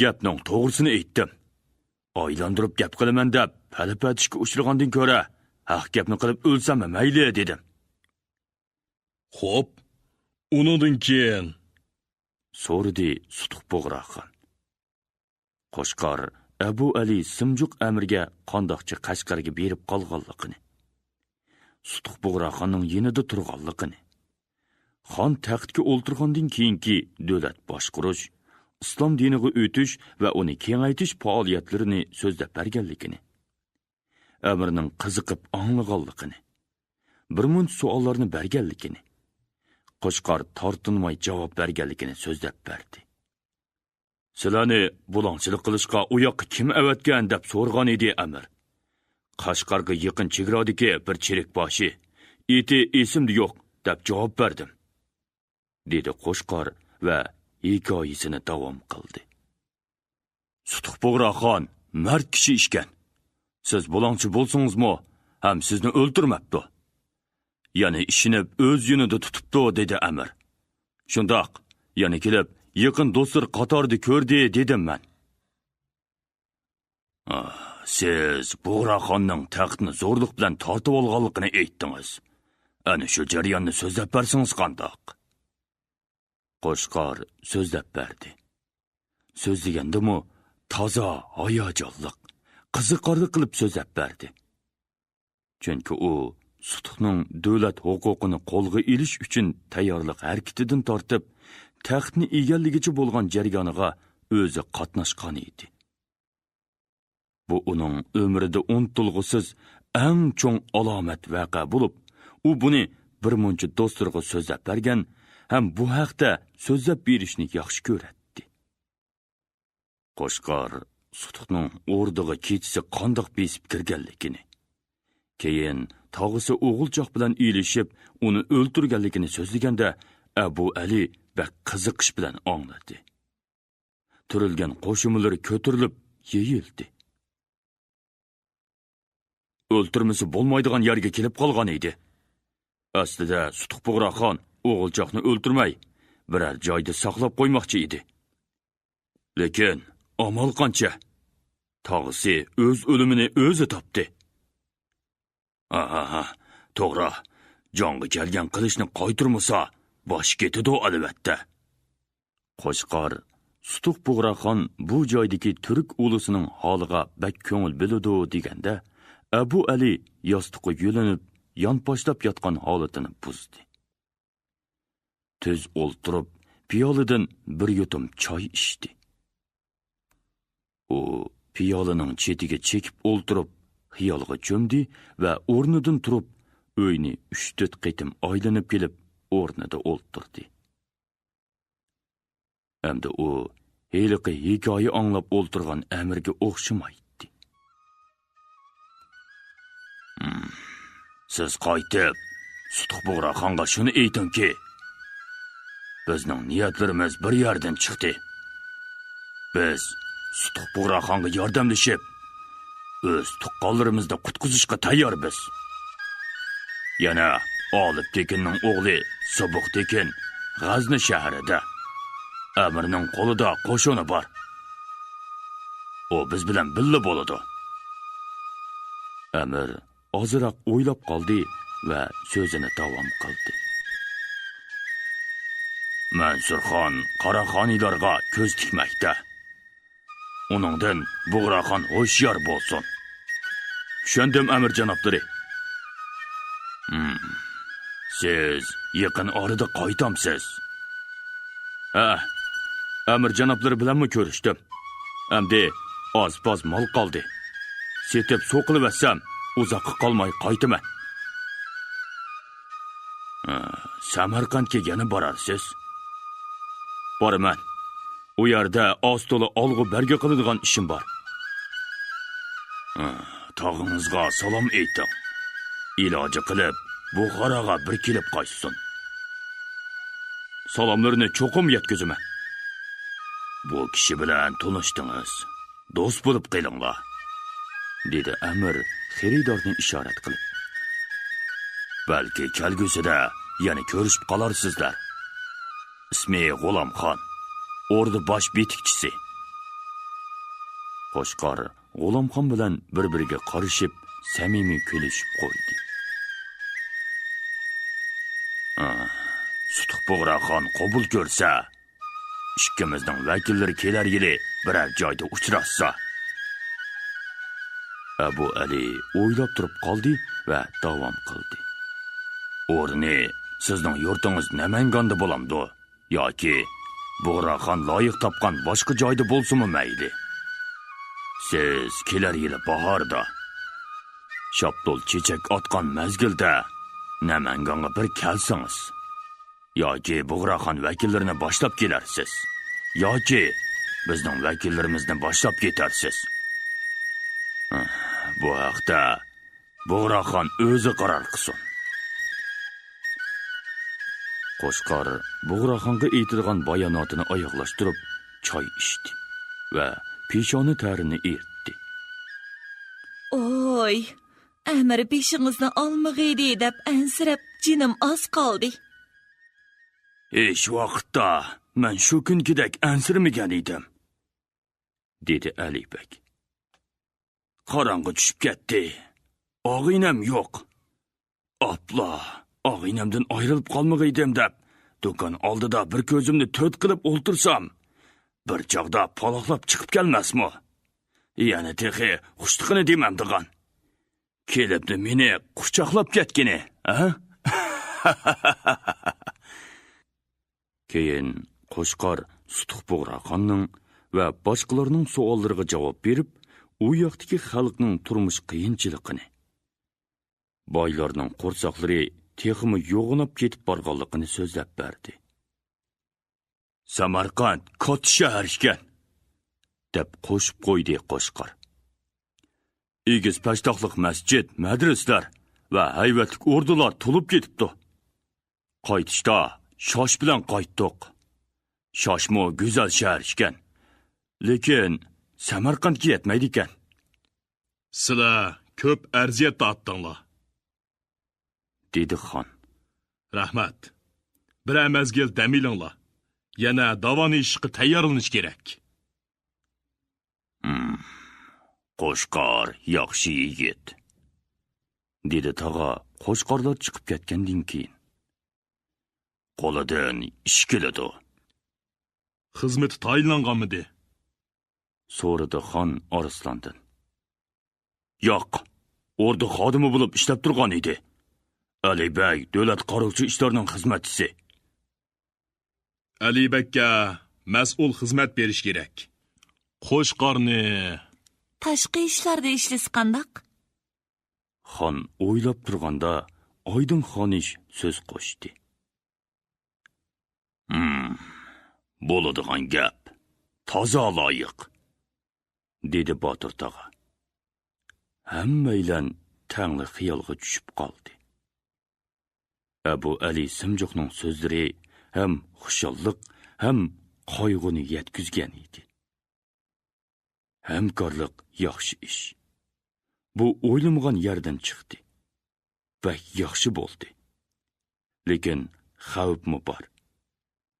«گەپنىڭ توغرىسىنى ئېيتتىم. ئايلاندۇرۇپ گەپ قىلىمەن دەپ پەلىپەتىشكە ئۇچرىغاندىن كۆرە، ھەق گەپنى قىلىپ ئۆلسەممۇ مەيلى، دېدىم.» «خوپ، ئۇنىڭدىن كېيىن؟» سورىدى سۇتۇق بۇغراخان. قوچقار ئەبۇ ئەلى سىمجۇق ئەمىرگە قانداقچە قەشقەرگە بېرىپ قالغانلىقىنى، سۇتۇق بۇغراخاننىڭ يېنىدا تۇرغانلىقىنى، خان تەختكە ئولتۇرغاندىن كېيىنكى دۆلەت باشقۇرۇش، ئىسلام دىنىغا ئۆتۈش ۋە ئۇنى كېڭەيتىش پائالىيەتلىرىنى سۆزلەپ بەرگەنلىكىنى، ئەمىرنىڭ قىزىقىپ ئاڭلىغانلىقىنى، بىرمۇنچە سوئاللارنى بەرگەنلىكىنى، قوچقار تارتىنماي جاۋاب بەرگەنلىكىنى سۆزلەپ بەردى. سىلەرنى بۇلاڭچىلىق قىلىشقا ئۇ ياققا كىم ئەۋەتكەن دەپ سورىغان ئىدى ئەمىر. قەشقەرگە يېقىن چېگرادىكى بىر چېرىكباشى، ئېتى ئېسىمدە يوق دەپ جاۋاب بەردىم، دېدى قوچقار ۋە ھېكايىسىنى داۋام قىلدى. سۇتۇق بۇغراخان مەرد كىشى ئىكەن. سىز بۇلاڭچى بولسىڭىزمۇ، ھەم سىزنى ئۆلتۈرمەپتۇ. يەنە ئىشىنىپ ئۆز يېنىدا تۇتۇپتۇ، دېدى ئەمىر. شۇنداق، يەنە كېلىپ يېقىن دوستلىرى قاتارىدا كۆردى، دېدىم مەن. ئاھ، سىز بۇغراخاننىڭ تەختنى زورلۇق بىلەن تارتىۋالغانلىقىنى ئېيتتىڭىز. ئەنە شۇ جەرياننى سۆزلەپ بەرسىڭىز قانداق؟ قوچقار سۆزلەپ بەردى. سۆزلىگەندىمۇ تازا ھاياجانلىق، قىزىقارلىق قىلىپ سۆزلەپ بەردى. چۈنكى ئۇ سۇتۇقنىڭ دۆلەت ھوقۇقىنى قولغا ئېلىش ئۈچۈن تەييارلىق ھەرىكىتىدىن تارتىپ، تەختنى ئىگىلىگۈچى بولغان جەريانىغا ئۆزى قاتناشقان ئىدى. بۇ ئۇنىڭ ئۆمرىدە ئۇنتۇلغۇسىز ئەڭ چوڭ ئالامەت ۋەقە بولۇپ، ئۇ بۇنى بىر مۇنچە دوستلىرىغا سۆزلەپ بەرگەن ھەم بۇ ھەقتە سۆزلەپ بېرىشنى ياخشى كۆرەتتى. قوچقار سۇتۇقنىڭ ئوردىغا كېچىسى قانداق بېسىپ كىرگەنلىكىنى، كېيىن تاغىسى ئوغۇلچاق بىلەن ئېلىشىپ، ئۇنى ئۆلتۈرگەنلىكىنى سۆزلىگەندە، ئەبۇ ئەلى بەك قىزىقىش بىلەن ئاڭلىدى. تۈرۈلگەن قوشۇمىلىرى كۆتۈرۈلۈپ يېيىلدى. ئۆلتۈرمىسە بولمايدىغان يەرگە كېلىپ قالغان ئىدى. ئەسلىدە سۇتۇق بۇغراخان ئوغۇلچاقنى ئۆلتۈرمەي، بىرەر جايدا ساقلاپ قويماقچى ئىدى. لېكىن ئامال قانچە؟ تاغىسى ئۆز ئۆلۈمىنى ئۆزى تاپتى. ئاھاھا، توغرا. جانغا كەلگەن قىلىچنى قايتۇرمىسا، باش كېتىدۇ ئەلۋەتتە. قوچقار سۇتۇق بۇغراخان بۇ جايدىكى تۈرك ئۇلۇسىنىڭ ھالىغا بەك كۆڭۈل بۆلىدۇ دېگەندە، ئەبۇ ئەلى ياستۇققا يۆلىنىپ، يانپاشلاپ ياتقان ھالىتىنى بۇزدى. تۈز ئولتۇرۇپ، پىيالىدىن بىر يۇتۇم چاي ئىچتى. ئۇ پىيالىنىڭ چېتىگە چېكىپ ئولتۇرۇپ، خىيالغا چۆمدى ۋە ئورنىدىن تۇرۇپ، ئۆينى ئۈچ تۆت قېتىم ئايلىنىپ كېلىپ، ئورنىدا ئولتۇردى. ئەمدى ئۇ ھېلىقى ھېكايە ئاڭلاپ ئولتۇرغان ئەمىرگە ئوخشىمايتتى. ھىم، سىز قايتىپ، سۇتۇق بۇغراخانغا شۇنى ئېيتىڭكى، بىزنىڭ نىيەتلىرىمىز بىر يەردىن چىقتى. بىز سۇتۇق بۇغراخانغا ياردەملىشىپ، ئۆز تۇغقانلىرىمىزنى قۇتقۇزۇشقا تەييارمىز. يەنە ئالىپ تېكىننىڭ ئوغلى سوبۇق تېكىن غەزنە شەھىرىدە. ئەمىرنىڭ قولىدا قوشۇنى بار. ئۇ بىز بىلەن بىللە بولىدۇ. ئەمىر ئازراق ئويلاپ قالدى ۋە سۆزىنى داۋام قىلدى. مەنسۇرخان قاراخانىيلارغا كۆز تىكمەكتە. ئۇنىڭدىن بۇغراخان ھوشيار بولسۇن. چۈشەندىم، ئەمىر جانابلىرى. ھىم. سىز يېقىن ئارىدا قايتامسىز؟ ھە، ئەمىر جانابلىرى بىلەنمۇ كۆرۈشتۈم. ئەمدى ئاز-پاز مال قالدى. سېتىپ سۇ قىلىۋەتسەم، ئۇزاققا قالماي قايتىمەن. ھە، سەمەرقەنتكە يەنە بارارسىز؟ بارىمەن. ئۇ يەردە ئاز-تولا ئالغۇ-بەرگى قىلىدىغان ئىشىم بار. ھە، تاغىڭىزغا سالام ئېيتىڭ. ئىلاجى قىلىپ، بۇخاراغا بىر كېلىپ قايتسۇن. سالاملىرىنى چوقۇم يەتكۈزىمەن. بۇ كىشى بىلەن تونۇشتىڭىز. دوست بولۇپ قېلىڭلار، دېدى ئەمىر خېرىدارنى ئىشارەت قىلىپ. بەلكى كەلگۈسىدە يەنە كۆرۈشۈپ قالارسىزلەر. ئىسمى غۇلامخان، ئوردا باش بېتىكچىسى. قوچقار غۇلامخان بىلەن بىر-بىرىگە قارىشىپ، سەمىمىي كۈلۈشۈپ قويدى. ئاھ، سۇتۇق بۇغراخان قوبۇل كۆرسە، ئىككىمىزنىڭ ۋەكىللىرى كېلەر يىلى بىرەر جايدا ئۇچراشسا. ئەبۇ ئەلى ئويلاپ تۇرۇپ قالدى ۋە داۋام قىلدى. ئورنى سىزنىڭ يۇرتىڭىز نەمەنگاندا بولامدۇ؟ ياكى بۇغراخان لايىق تاپقان باشقا جايدا بولسىمۇ مەيلى. سىز كېلەر يىلى باھاردا، شاپتۇل چېچەك ئاتقان مەزگىلدە نەمەنگانغا بىر كەلسىڭىز، ياكى بۇغراخان ۋەكىللىرىنى باشلاپ كېلەرسىز، ياكى بىزنىڭ ۋەكىللىرىمىزنى باشلاپ كېتەرسىز. بۇ ھەقتە بۇغراخان ئۆزى قارار قىلسۇن. قوچقار بۇغراخانغا ئېيتىدىغان باياناتىنى ئاياغلاشتۇرۇپ، چاي ئىچتى ۋە پېشانە تەرىنى ئېرىتتى. ئوي، ئەمىر بېشىڭىزنى ئالمىغىيدى دەپ ئەنسىرەپ، جېنىم ئاز قالدى. ھېچ ۋاقىتتا مەن شۇ كۈنكىدەك ئەنسىرىمىگەن ئىدىم، دېدى ئەلى بەگ. قاراڭغۇ چۈشۈپ كەتتى. ئاغىنەم يوق. ئاپلا، ئاغىنەمدىن ئايرىلىپ قالمىغىيدىم دەپ، دۇكان ئالدىدا بىر كۆزۈمنى تۆت قىلىپ ئولتۇرسام، بىر چاغدا پالاقلاپ چىقىپ كەلمەسمۇ؟ يەنە تېخى خۇشلۇقىنى دېمەمدىغان. كېلىپلا مېنى قۇچاقلاپ كەتكىنى، ھە؟ كېيىن قوچقار سۇتۇق بۇغراخاننىڭ ۋە باشقىلارنىڭ سوئاللىرىغا جاۋاب بېرىپ، ئۇ ياقتىكى خەلقنىڭ تۇرمۇش قىيىنچىلىقىنى، بايلارنىڭ قورساقلىرى تېخىمۇ يوغىناپ كېتىپ بارغانلىقىنى سۆزلەپ بەردى. سەمەرقەنت كاتتا شەھەر ئىكەن، دەپ قوشۇپ قويدى قوچقار. ئېگىز پەشتاقلىق مەسچىت، مەدرىسىلەر ۋە ھەيۋەتلىك ئوردىلار تولۇپ كېتىپتۇ. قايتىشتا شاش بىلەن قايتتۇق. شاشمۇ گۈزەل شەھەر ئىكەن، لېكىن سەمەرقەنتكە يەتمەيدىكەن. سىلەر كۆپ ئەرزىيەت تارتتىڭلار، دېدى خان. رەھمەت. بىرەر مەزگىل دەم ئېلىڭلار. يەنە داۋان ئېشىشقا تەييارلىنىش كېرەك. ھىم، قوچقار ياخشى يىگىت، دېدى تاغا قوچقارلار چىقىپ كەتكەندىن كېيىن. قولىدىن ئىش كېلىدۇ. خىزمىتى تايىنلانغانمىدى؟ سورىدى خان ئارسلاندىن. ياق، ئوردا خادىمى بولۇپ ئىشلەپ تۇرغان ئىدى. ئەلى بەگ دۆلەت قارىغۇچى ئىشلارنىڭ خىزمەتچىسى. ئەلى بەگكە مەسئۇل خىزمەت بېرىش كېرەك. قوچقارنى. تاشقى ئىشلاردا ئىشلىسە قانداق؟ خان ئويلاپ تۇرغاندا، ئايدىڭ خانىش سۆز قوشتى. ھىم، بولىدىغان گەپ. تازا لايىق، دېدى باتۇر تاغا. ھەممەيلەن تەڭلا خىيالغا چۈشۈپ قالدى. ئەبۇ ئەلى سىمجۇقنىڭ سۆزلىرى ھەم خۇشاللىق، ھەم قايغۇنى يەتكۈزگەن ئىدى. ھەمكارلىق ياخشى ئىش. بۇ ئويلىمىغان يەردىن چىقتى. بەك ياخشى بولدى. لېكىن خەۋپمۇ بار.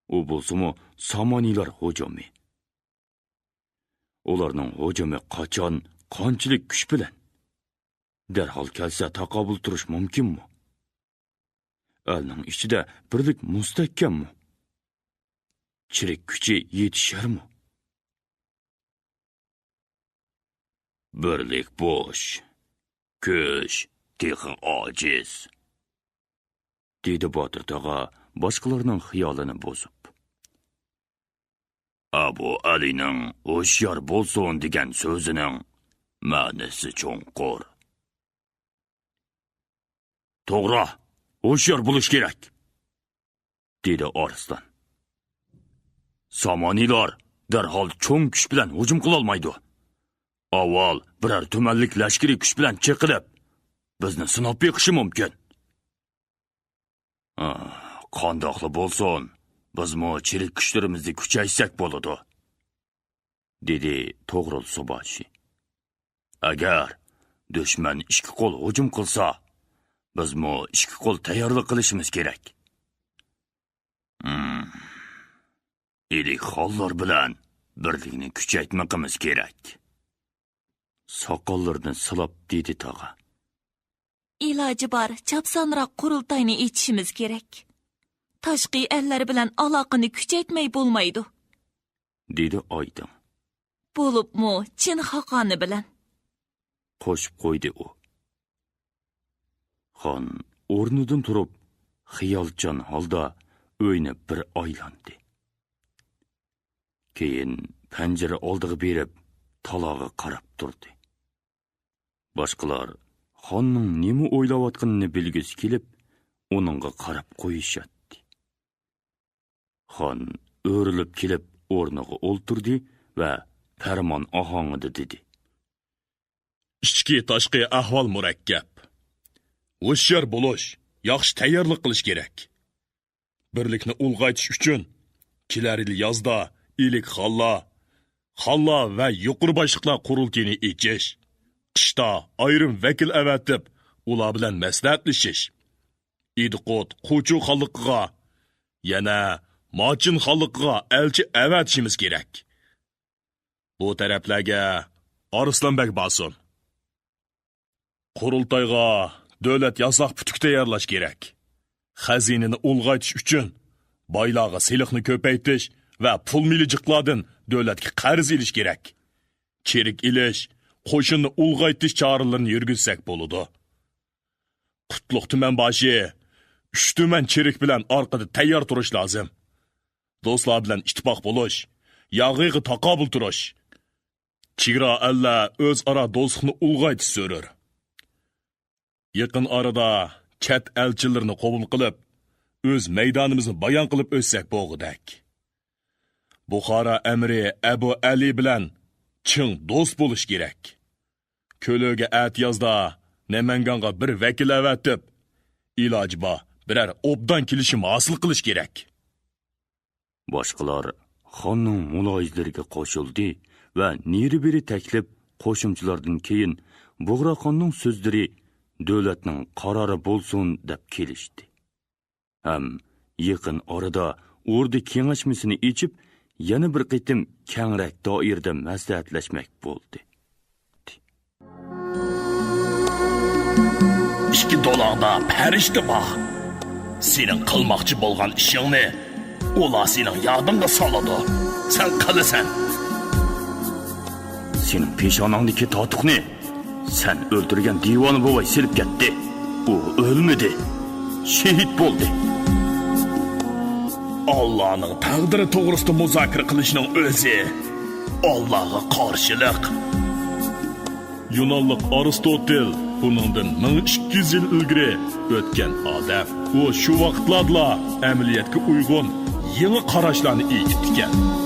ئۇ بولسىمۇ سامانىيلار ھۇجۇمى. ئۇلارنىڭ ھۇجۇمى قاچان، قانچىلىك كۈچ بىلەن؟ دەرھال كەلسە تاقابىل تۇرۇش مۇمكىنمۇ؟ ئەلنىڭ ئىچىدە بىرلىك مۇستەھكەممۇ؟ چىرىك كۈچى يېتىشەرمۇ؟ بىرلىك بوش، كۈچ تېخى ئاجىز، دېدى باتۇر تاغا باشقىلارنىڭ خىيالىنى بۇزۇپ. ئەبۇ ئەلىنىڭ ھوشيار بولسۇن دېگەن سۆزىنىڭ مەنىسى چوڭقۇر. توغرا، ھوشيار بولۇش كېرەك، دېدى ئارسلان. سامانىيلار دەرھال چوڭ كۈچ بىلەن ھۇجۇم قىلالمايدۇ. ئاۋۋال بىرەر تۈمەنلىك لەشكىرىي كۈچ بىلەن چېقىلىپ، بىزنى سىناپ بېقىشى مۇمكىن. ئاھ، قانداقلا بولسۇن، بىزمۇ چىرىك كۈچلىرىمىزنى كۈچەيتسەك بولىدۇ، دېدى توغرۇل سۇباشى. ئەگەر دۈشمەن ئىككى قول ھۇجۇم قىلسا، بىزمۇ ئىككى قول تەييارلىق قىلىشىمىز كېرەك. ھىم. ئىلى خانلار بىلەن بىرلىكنى كۈچەيتمىقىمىز كېرەك. ساقاللىرىنى سىلاپ دېدى تاغا. ئىلاجى بار، چاپسانراق قۇرۇلتاينى ئېچىشىمىز كېرەك. تاشقى ئەللەر بىلەن ئالاقىنى كۈچەيتمەي بولمايدۇ، دېدى ئايدىڭ. بولۇپمۇ چىن خاقانى بىلەن. قوشۇپ قويدى ئۇ. خان ئورنىدىن تۇرۇپ، خىيالچان ھالدا ئۆينى بىر ئايلاندى. كېيىن پەنجىرە ئالدىغا بېرىپ، تالاغا قاراپ تۇردى. باشقىلار خاننىڭ نېمە ئويلاۋاتقىنىنى بىلگۈسى كېلىپ، ئۇنىڭغا قاراپ قويۇشاتتى. خان ئۆرۈلۈپ كېلىپ ئورنىغا ئولتۇردى ۋە پەرمان ئاھاڭىدا دېدى: ئىچكى تاشقى ئەھۋال مۇرەككەپ. ھوشيار بولۇش، ياخشى تەييارلىق قىلىش كېرەك. بىرلىكنى ئۇلغايتىش ئۈچۈن كېلەر يىل يازدا ئىلىك خانلار، خانلار ۋە يۇقىرى باشلىقلار قۇرۇلتىيىنى ئېچىش، قىشتا ئايرىم ۋەكىل ئەۋەتىپ، ئۇلار بىلەن مەسلىھەتلىشىش، ئىدىقۇت قوچۇ خانلىقىغا، يەنە ماچىن خانلىقىغا ئەلچى ئەۋەتىشىمىز كېرەك. بۇ تەرەپلەرگە ئارسلان بەگ بارسۇن. قۇرۇلتايغا دۆلەت ياساق پۈتۈك تەييارلاش كېرەك. خەزىنىنى ئۇلغايتىش ئۈچۈن بايلارغا سېلىقنى كۆپەيتىش ۋە پۇل مىلىجىقلاردىن دۆلەتكە قەرز ئېلىش كېرەك. چېرىك ئېلىش، قوشۇننى ئۇلغايتىش چارىلىرىنى يۈرگۈزسەك بولىدۇ. قۇتلۇق تۈمەن باشى، ئۈچ تۈمەن چېرىك بىلەن ئارقىدا تەييار تۇرۇش لازىم. دوستلار بىلەن ئىتتىپاق بولۇش، ياغىغا تاقابىل تۇرۇش. چېگرا ئەللەر ئۆزئارا دوستلۇقنى ئۇلغايتىش زۆرۈر. يېقىن ئارىدا چەت ئەلچىلىرىنى قوبۇل قىلىپ، ئۆز مەيدانىمىزنى بايان قىلىپ ئۆتسەك بولغۇدەك. بۇخارا ئەمىرى ئەبۇ ئەلى بىلەن چىڭ دوست بولۇش كېرەك. كۆلۆگە ئەتىيازدا نەمەنگانغا بىر ۋەكىل ئەۋەتىپ، ئىلاجى بار بىرەر ئوبدان كېلىشىم ھاسىل قىلىش كېرەك. باشقىلار خاننىڭ مۇلاھىزىلىرىگە قوشۇلدى ۋە نېرى-بېرى تەكلىپ قوشۇمچىلاردىن كېيىن، بۇغراخاننىڭ سۆزلىرى دۆلەتنىڭ قارارى بولسۇن دەپ كېلىشتى. ھەم يېقىن ئارىدا ئوردا كېڭەشمىسىنى ئېچىپ، يەنە بىر قېتىم كەڭرەك دائىرىدە مەسلىھەتلەشمەك بولدى. ئىككى دولاڭدا پەرىشتە بار. سېنىڭ قىلماقچى بولغان ئىشىڭنى ئۇلار سېنىڭ يادىڭغا سالىدۇ. سەن قىلىسەن. سېنىڭ پېشاناڭدىكى تاتۇقنى سەن ئۆلتۈرگەن دىۋانە بوۋاي سېلىپ كەتتى. ئۇ ئۆلمىدى. شېھىت بولدى. ئاللانىڭ تەقدىرى توغرىسىدا مۇزاكىرە قىلىشنىڭ ئۆزى ئاللاغا قارشىلىق. يۇنانلىق ئارستوتىل بۇنىڭدىن مىڭ ئىككى يۈز يىل ئىلگىرى ئۆتكەن ئادەم. ئۇ شۇ ۋاقىتلاردىلا ئەمەلىيەتكە ئۇيغۇن يېڭى قاراشلارنى ئېيتىپتىكەن.